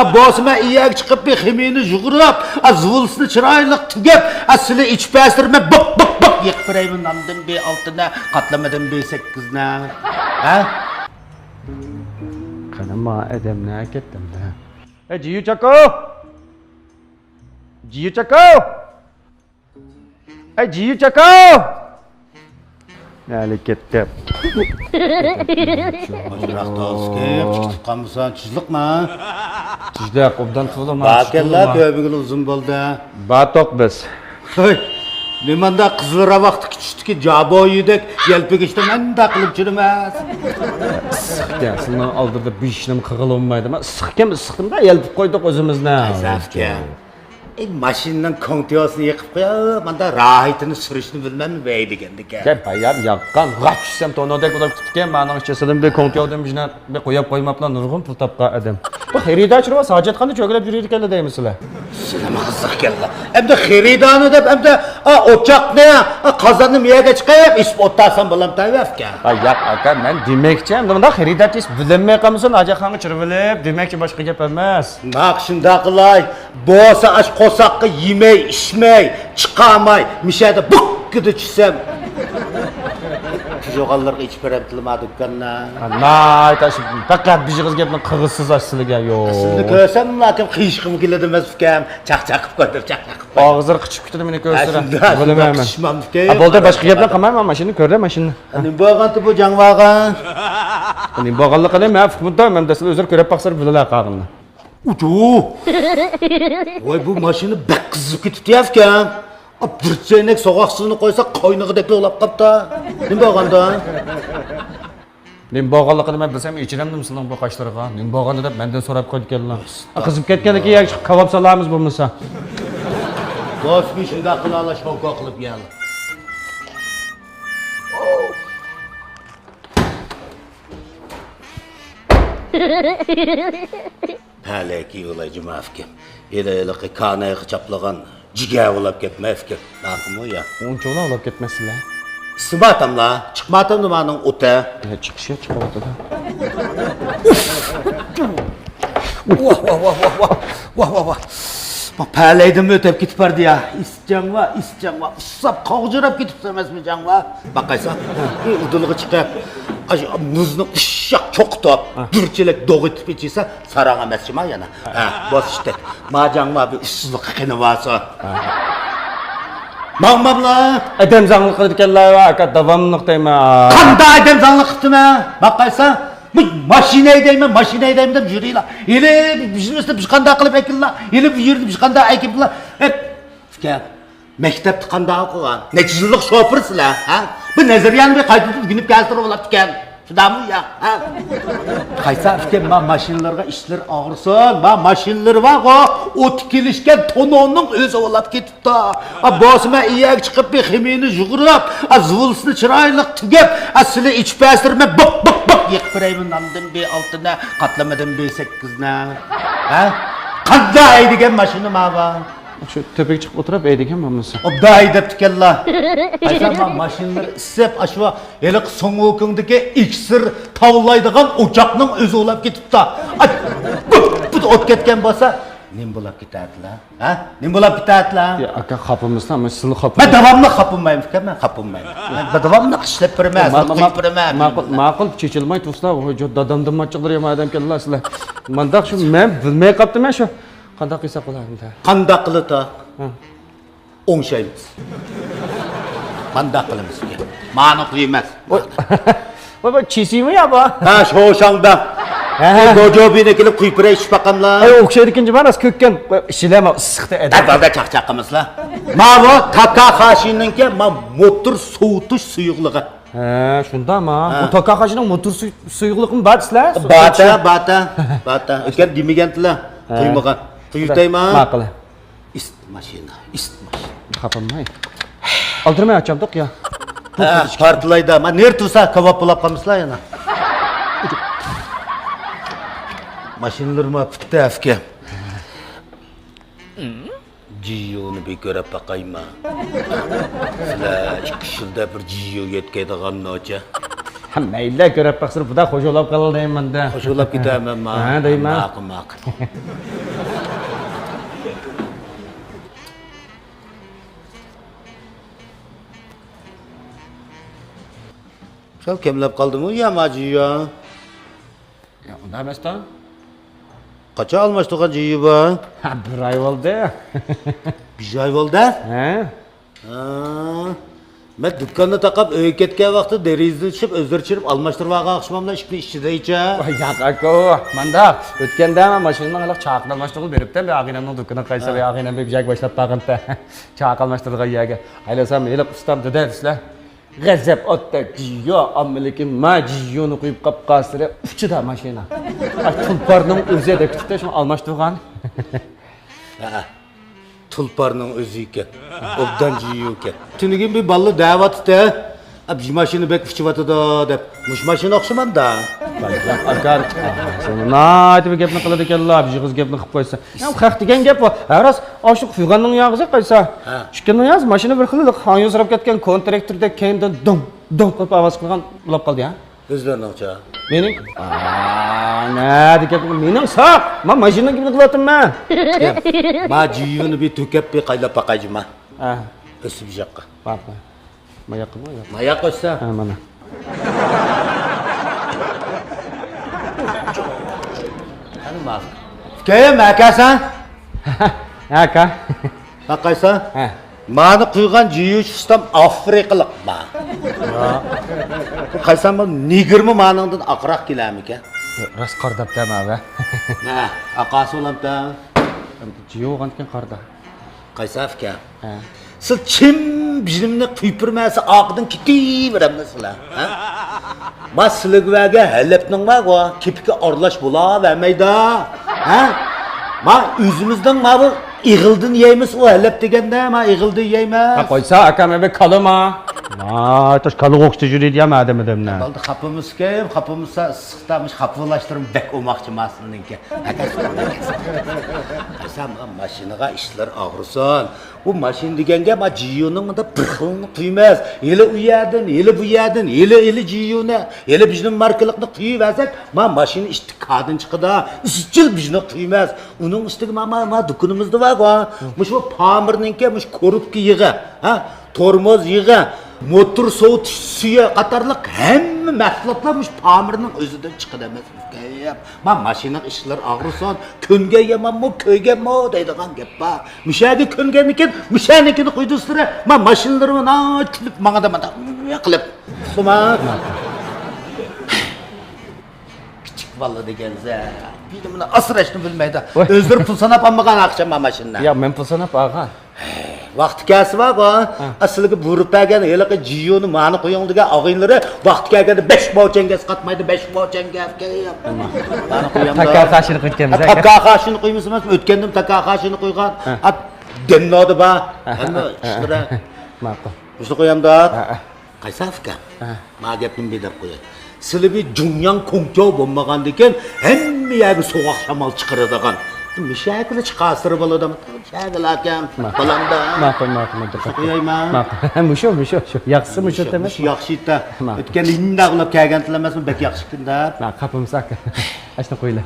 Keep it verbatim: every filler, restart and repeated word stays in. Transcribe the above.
ئا، بولسا مەن ئىيەگە چىقىپ بىر خېمىينى يۇغۇرۇپ، ئا، زۇۋۇلىسىنى چىرايلىق تۈگەپ، ئا، سىلى ئىچىپ بەرسىلە مەن بىق، بىق، بىق يېقىپ بېرەي مۇندىن بىر ئالتىنى، قاتلىمىدىن بىر سەككىزنى. ھە؟ قېنى ما ئادەم نەگە كەتتى ئەمدى؟ ئەي، جىيۇ چاكو! جىيۇ چاكو! ئەي، جىيۇ چاكاۋ! نەلىكەتتە. ئاشراق تالسىكى، قىچقىتىپ قالمىسا، تۈزلۈقما؟ تۈزلۈك، ئوبدان تۇرۇلما. باركەللا، تۆبىگىلى ئۇزۇن بولدى. باتوق بىز. ھۆي، نېمانداق قىزىل راۋاقتىكى چۈشتىكى جابويىدەك يەلپۈگۈچتە مەنداق قىلىپ چۈرىمەن. ئىسسىقكەن، سىلىنىڭ ئالدىدا بۇ ئىشنىمۇ قىلغىلى بولمايدۇ. ئىسسىقكەن، ئىسسىقتىم-دە، يەلپۈپ قويدۇق ئۆزىمىزنى. ئەي، ماشىنىنىڭ كوڭتيوسىنى يېقىپ قويۇپ، ماندا راھىتىنى سۈرۈشنى بىلمەممۇ بەي دېگەندىكەن. گەپ ھايام ياققان، غاچ چۈشسەم تونۇردەك بولۇپ كېتىپتىكەن. مانىڭ ئىچى سىلىم بىر كوڭتيودىن بىر، بىر قويۇپ قويماپلا نۇرغۇن پۇل تاپقان ئادەم. بۇ خېرىدارچىلار ھاجەتخانىدا چۆگىلەپ يۈرىدىكەنلا دەيمىسىلەر. سىلىمۇ قىزىقكەنلا. ئەمدى خېرىدارنى دەپ، ئەمدى، ئا، ئوچاقنى، ئا، قازاننى مېيەگە چىقىپ ئېسىپ ئولتۇرسام بولامتى ئەۋەتكەن. ھە، ياق، ئاكا، مەن دېمەكچى، ئەمدى مۇنداق خېرىدارچى ئېسىپ بىلىنمەي قالمىسۇن، ھاجەتخانىغا چىرىۋېلىپ دېمەكچى، باشقا گەپ ئەمەس. ماق شۇنداق قىلاي. بولسا ئاش قورساققا يېمەي، ئىچمەي، چىقالماي، مىشەدە بۇككىدە چۈشسەم. تۈزۈلگەنلەرگە ئېچىپ بېرەمتىلە ما دۇكاننى. ناھايىتى ئاشۇ پەقەت بىر ئېغىز گەپنى قىلغۇسىز ئاش سىلىگە يوق. سىلىنى كۆرسەملا ئاكام قىيىشقۇم كېلىدۇ ئەمەس ئۇكام. چاقچاق قىلىپ قويدۇم، چاقچاق قىلىپ قويدۇم. ئاغزىغا قىچىپ كېتىدۇ مېنى كۆرسە. ھە، بولىمەن. ھە، بولدى، باشقا گەپنى قىلمايمەن، ماشىنىنى كۆرلە، ماشىنىنى. نېمە بولغانتى بۇ جاڭۋاغا؟ نېمە بولغانلىقىنى مەن ئۇقمىدىم، مەن دەسلى ئۆزلىرى كۆرۈپ باقسا بىلىلا قالغىنىنى. ئۇجۇ! ۋاي، بۇ ماشىنا بەك قىزىپ كېتىپتۇ يا ئۇكام. بىر چەينەك سوغۇق سۇنى قويسا قاينىغۇدەك بولاپ قاپتۇ. نېمە بولغاندا؟ نېمە بولغانلىقىنى مەن بىلسەم ئېچىنەمدىم سىلىنىڭ بۇ قاشلىرىغا. نېمە بولغاندۇ دەپ مەندىن سوراپ قويىدىكەنلا. قىزىپ كەتكەندىن كېيىن يەگۈچىگە كاۋاپ سالامىز بولمىسا. بولسا شۇنداق قىلالا، شوكا قىلىپ يەلا. پەلەكى ئۇلاي جۇما ئۇكام. ھېلى ھېلىقى كانايغا چاپلىغان جىگەر ئۇلاپ كەتمە ئۇكام. ماقۇلمۇ يا؟ ئۇنچىۋالا ئۇلاپ كەتمەسسىلە. ئىسسىماتاملا، چىقماتامدۇ مانىڭ ئوتى؟ ھە، چىقىشى چىقىۋاتىدۇ. ۋاھ، ۋاھ، ۋاھ. ما پەلەيدىنمۇ ئۆتۈپ كېتىپ باردى يا. ئىسجاڭ ۋا، ئىسجاڭ ۋا. ئۇسساپ قاغجىراپ كېتىپسەن ئەمەسمۇ جاڭ ۋا؟ باقايسا، ئۇدۇلغا چىقىپ، ئاشۇ مۇزنى ئۇششاق چوقۇتۇپ، بىر چېلەك دوغىتىپ ئىچىسە، ساراڭ ئەمەسچىما يەنە. ھە، بوس ئىشتەك. ما جاڭ ۋا بىر ئۇسسۇزلۇققا قېنى بارسۇن. ماڭماملا. ئادەم زاڭلىق قىلىدىكەنلا، ئاكا، داۋاملىق دەيمەن. قانداق ئادەم زاڭلىق قىپتىمەن؟ باقايسا، بۇ ماشىنا ھەيدەيمەن، ماشىنا ھەيدەيمەن دەپ يۈرىلا. ھېلى بىزنېسنى بىز قانداق قىلىپ ئەكىللا، ھېلى بۇ يەرنى بىز قانداق ئەكىپلا. ئەپ، ئۇكام، مەكتەپتە قانداق ئوقۇغان؟ نەچچە يىللىق شوپۇرسىلەر، ھە؟ بۇ نەزەرىيەنى بىر قايتىدىن ئۆگىنىپ كەلسىلەر بولاپتىكەن. شۇنداقمۇ يا؟ ھە؟ قايسا ئىكەن، ما ماشىنىلىرىغا ئىچلىرى ئاغرىسۇن. ما ماشىنىلىرى بارغۇ، ئوتى كېلىشكەن تونۇرنىڭ ئۆزى بولاپ كېتىپتۇ. ئا، بولسا مەن ئىيەگە چىقىپ بىر خېمىينى يۇغۇرۇپ، ئا، زۇۋۇلىسىنى چىرايلىق تۈگەپ، ئا، سىلى ئىچىپ بەرسىلەر مەن بىق، بىق، بىق يېقىپ بېرەي مۇندىن بىر ئالتىنى، قاتلىمىدىن بىر سەككىزنى. ھە؟ قانداق ھەيدىگەن ماشىنا ماۋا؟ شۇ تۆپىگە چىقىپ ئولتۇرۇپ ھەيدىگەن بولمىسا. ئوبدان ھەيدەپتىكەنلا. قايسا ما ماشىنىلىرى ئىسسىپ، ئاشۇ ھېلىقى سۇڭئۇكېڭدىكى ئېكسىر تاۋلايدىغان ئوچاقنىڭ ئۆزى ئۇلاپ كېتىپتۇ. ئاي، بۇ، بۇ ئوت كەتكەن بولسا، نېمە بولاپ كېتەتتىلا؟ ھە؟ نېمە بولاپ كېتەتتىلا؟ يا، ئاكا، خاپىمىسىلا، مەن سىلى خاپىم. مەن داۋاملىق خاپىمايمەن ئۇكام، مەن خاپىمايمەن. مەن داۋاملىق ئىشلەپ بېرىمەن، ماقۇل، سىلى قىلىپ بېرىمەن. ماقۇل، ماقۇل، چېچىلماي تۇرسىلا، ھوي، جو، دادامدىن ماچچىقلىرى يامان ئادەمكەنلا سىلەر. مانداق شۇ، مەن بىلمەي قاپتىمەن شۇ. قانداق قىلساق بولار ئەمدى؟ قانداق قىلىتا؟ ھە. ئوڭشايمىز. قانداق قىلىمىز ئۇكام؟ مانىقى ئەمەس. ۋاي، ۋاي، چىسىمۇ يا بۇ؟ ھە، شوشاڭدا. ھە، ھە. گوجوبىنى كېلىپ قۇيۇپ بېرەي، ئىچىپ باقاملا. ئاي، ئوخشايدىكەن جۇما، راست كۆككەن. ۋاي، ئىشلەمە، ئىسسىقتا ئەدەپ. ئەزەلدە چاقچاق قىلمىسىلا. ماۋۇ تاكاخاشىنىڭكى ما موتور سوۋۇتۇش سۇيۇقلۇقى. ھە، شۇنداقما؟ ھە. بۇ تاكاخاشىنىڭ موتور سۇي-، سۇيۇقلۇقىمۇ بار دېسىلە؟ باتە، باتە، باتە. ئۆتكەن دېمىگەنتىلا. ھە. قۇيمىغان. قۇيۇۋېتەيما؟ ماقۇل. ئىسسىق ماشىنا، ئىسسىق ماشىنا. خاپىماي. ئالدىرىماي ئاچامدۇق يا؟ ھە، پارتلايدا. ما نېرى تۇرسا، كاۋاپ بولاپ قالمىسىلا يەنە. ماشىنىلىرىمۇ پۈتتى ئەفكە. جىيۇنى بىر كۆرۈپ باقايما. سىلەر ئىككى ئۈچ يىلدا بىر جىيۇ يۆتكەيدىغان نوچە. ھە، مەيلى، كۆرۈپ باقسىلا، بۇدا خوش بولاپ قالىدۇ دەيمەن-دە. خوش بولاپ كېتەمەن، ما. ھە، دەيمەن. ماقۇل، ماقۇل. سەل كەملەپ قالدىمۇ يا ماجىيا؟ يا، ئۇنداق ئەمەس-تە. قاچان ئالماشتۇرغان جىيۇ بار؟ ھە، بىر ئاي بولدى. بىر ئاي بولدى؟ ھە. ھا. مەن دۇكاننى تاقاپ ئۆيگە كەتكەن ۋاقتىدا دېرىزىدىن چىقىپ، ئۆزلىرى چىرىپ ئالماشتۇرۇۋالغان ئوخشىماملا ئىشىكنى ئىچىدىچە. ۋاي، ياق، ئاكا. مانداق. ئۆتكەندە مەن ماشىنىنىڭ ھېلىقى چاقىنى ئالماشتۇرغىلى بېرىپتىم. بىر ئاغىنەمنىڭ دۇكىنىغا قايسا، ھا. بىر ئاغىنەم بىر بېشەك باشلاپ بارغانتى. چاقى ئالماشتۇرىدىغان يەرگە. ئايلىسام، ھېلىقى ئۇستام دېدى دېسىلە. غەزەپ ئوتتەك جىيو، ئامما لېكىن ما جىيونى قويۇپ قاپقالسىلى ئۇچىدا ماشىنا. ئاي، تۇلپارنىڭ ئۆزى دەپ كېتىپتۇ، شۇڭا ئالماشتۇرغان. ھە، تۇلپارنىڭ ئۆزى ئىكەن. ئوبدان جىيو ئىكەن. تۈنۈگۈن بىر بالىلار دەۋاتىتتى. ئا، بىر ماشىنا بەك ئۇچۇۋاتىدۇ دەپ. مۇشۇ ماشىنا ئوخشىمامدا؟ ئاكا، ناھايىتى بىر گەپنى قىلىدىكەنلا، بىر ئېغىز گەپنى قىلىپ قويسا. يا، خەق دېگەن گەپ بۇ. ھە، راست، ئاشۇ قۇيغاننىڭ ياغىسى قايسا؟ ھە. چۈشكەننىڭ ياغىسى، ماشىنا بىر خىل خانيۇسراپ كەتكەن، كونترەكتوردەك كەينىدىن دۇڭ، دۇڭ قىلىپ ئاۋاز قىلغان بولۇپ قالدى، ھە؟ ئۆزلىرىنىڭچە. مېنىڭ؟ ئا، نە دېگەن، مېنىڭ ساق. ما ماشىنىنىڭ گېپىنى قىلىۋاتىمەن. ما جىيۇنى بىر تۆكەپ بىر قايلاپ باقايجۇ ما. ھە. ئۆسۈپ ياققا. باقما. ماياق قىلما، ياق. ماياق قوشسا. ھە، مانا. قېنى ماق. ئۇكايىم، ئاكاسەن؟ ھە، ئاكا. باقايسەن؟ ھە. مانى قۇيغان جىيۇش ئۇستام ئافرىقىلىق ما. قايسان بۇ نېگىرمۇ مانىڭدىن ئاقراق كېلەرمىكەن؟ راست قارا دەپتە ماۋە. ھە، ئاقاسى بولامتى؟ جىيۇ بولغانتىكەن قارىدا. قايساف ئىكەن؟ ھە. سىز چىم بىلىمنى قۇيۇپ بېرىمەنسە ئارقىدىن كېتىۋېرەمدىسىلەر، ھە؟ ما سىلىگە بەرگەن ھەلەپنىڭ بارغۇ، كېپىكى ئارىلاش بولاۋەرمەيدۇ، ھە؟ ما ئۆزىمىزنىڭ ما بۇ ئېغىلدىن يەيمىز، ئۇ ھەلەپ دېگەندە ما ئېغىلدىن يەيمىز. ھە، قويسا، ئاكام بىر كالىما. ۋاي، توش كالىغا ئوخشىتىپ يۈرىدىيە ئادەم ئادەمنى. بالدى خاپىمىسكەن، خاپىمىسا ئىسسىقتا مۇش خاپىلاشلىرىم بەك ئوماقچى ما سىلىنىڭكى. ئاكا، قويسا، ما ماشىنىغا ئىشلار ئاغرىسۇن. بۇ ماشىنا دېگەنگە ما جىيۇنىڭ مۇنداق بىر خىلىنى قۇيىمىز. ھېلى ئۇ يەردىن، ھېلى بۇ يەردىن، ھېلى، ھېلى جىيۇنى، ھېلى بىزنىڭ ماركىلىقنى قۇيۇۋەرسەك، ما ماشىنا ئىتتىك كادىن چىقىدۇ. ئىزچىل بىزنى قۇيىمىز. ئۇنىڭ ئۈستىگە ما، ما، ما دۇكىنىمىزدا بارغۇ. مۇشۇ پامېرنىڭكى، مۇشۇ كورۇپكا يېغى، ھە؟ تورموز يېغى، موتور سوۋۇتۇش سۈيى قاتارلىق ھەممە مەھسۇلاتلار مۇشۇ پامېرنىڭ ئۆزىدىن چىقىدۇ ئەمەسمىكەن؟ ما ماشىنىنىڭ ئىشلىرى ئاغرىسۇن، كۆنگەن يامانمۇ، كۆيگەنمۇ دەيدىغان گەپ بار. مۇشەگە كۆنگەندىن كېيىن مۇشەنىڭكىنى قۇيدۇرسىلەر، ما ماشىنىلىرىمۇ ناھايىتى كۈلۈپ ماڭىدۇ مانا قىلىپ. ئۇقتۇما؟ كىچىك بالا دېگەنسە، بىلىمنى ئاسراشنى بىلمەيدۇ. ۋاي. ئۆزلىرى پۇل ساناپ ئالمىغان ئاخشام ما ماشىنىنى. ياق، مەن پۇل ساناپ ئالغان. ۋاقتى كەلسە بارغۇ. ھە. ئەسلىگە بۇيرۇپ بەرگەن ھېلىقى جىيۇنى مانا قويۇڭ دېگەن ئاغىنىلىرى ۋاقتى كەلگەندە بەش موچەنگەز قاتمايدۇ، بەش موچەنگەز. مانا قويامدا. تاكا خاشىنى قويۇپ كەلمىسە. تاكا خاشىنى قويمىسا ئەمەس، ئۆتكەندىمۇ تاكا خاشىنى قويغان. ھە. ئات دەمنادى بار. ھە. ھەممە ئىشلىرى. ماقۇل. مۇشۇنى قويامدا. ھە، ھە. قايساف ئاكا؟ ھە. ما گەپنى بىر دەپ قوياي. سىلى بىر جۇڭياڭ كوڭچاۋ بولمىغاندىكىن ھەممە يەرگە سوغۇق شامال چىقىرىدىغان. مۇشەگىلە چىقارسىرى بولىدۇ. مۇشەگىلەكەن. ماقۇل. بالامدا. ماقۇل، ماقۇل، ماقۇل. قويايما؟ ماقۇل. مۇشۇ، مۇشۇ، شۇ. ياخشىسى مۇشۇ مۇشۇ، دېمەس. مۇشۇ ياخشى ئىتا. ماقۇل. ئۆتكەندە ئىنداغلاپ كەلگەنتىلەر ئەمەسمۇ، بەك ياخشى كۈندە. ماقۇل، قاپىمىز ئاكا. ئاشۇنى قويىلى.